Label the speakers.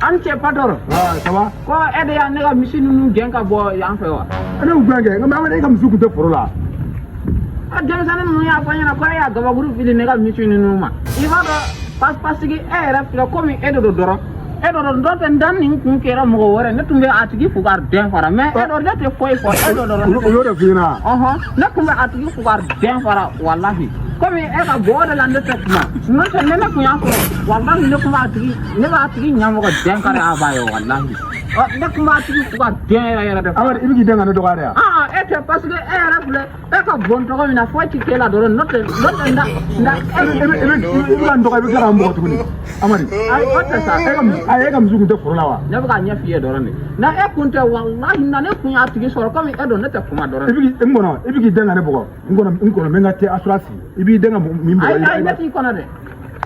Speaker 1: An cɛ patɔrɔn.
Speaker 2: Ah, ça va?
Speaker 1: Ko e de y'a ne ka misi ninnu gɛn ka bɔ yan fɛ wa?
Speaker 2: Ne y'u gɛn kɛ, nka mais e ka misiw tun tɛ foro la.
Speaker 1: A denmisɛnnin ninnu y'a fɔ n ɲɛna ko e y'a gabakuru fili ne ka misi ninnu ma. I b'a dɔn, parce que e yɛrɛ filɛ, komi e de don dɔrɔn. E de don, n'o tɛ n da nin kun kɛra mɔgɔ wɛrɛ, ne tun bɛ a tigi fugari den fara, mais e dɔ ne tɛ foyi fɔ e dɔ dɔrɔn.
Speaker 2: U y'o de f'i ɲɛna.
Speaker 1: Ɔhɔn, ne tun bɛ a tigi fugari den fara, walahi. Komi e ka bɔ o de la ne tɛ kuma. N'o tɛ ne ne kun y'a sɔrɔ, walahi, ne tun b'a tigi, ne b'a tigi ɲɛmɔgɔ den kari a b'a ye, walahi. Ɔ, ne tun b'a tigi fugari den yɛrɛ yɛrɛ de.
Speaker 2: Amadu, i bɛ k'i den ka ne dɔgɔya de wa?
Speaker 1: Ah, e tɛ, parce que e yɛrɛ filɛ, e ka bon tɔgɔ min na, foyi ti k'e la dɔrɔn, n'o tɛ nda
Speaker 2: I bɛ ka n dɔgɔya, i bɛ tila ka n bugɔ tuguni. Amadu.
Speaker 1: Ayi, o tɛ sa.
Speaker 2: E ka misi, ayi, e ka misiw tun tɛ foro la wa?
Speaker 1: Ne bɛ k'a ɲɛ f'i ye dɔrɔn de. Na e kun tɛ, walahi, na ne kun y'a tigi sɔrɔ, komi e don, ne tɛ kuma dɔrɔn.
Speaker 2: I bɛ k'i n kɔnɔ, i bɛ k'i den ka ne bugɔ. N kɔnɔ, n kɔnɔ, n bɛ n ka thé asura sigi. I b'i den ka min bugɔ.
Speaker 1: Ayi, ayi, ne t'i kɔnɔ dɛ.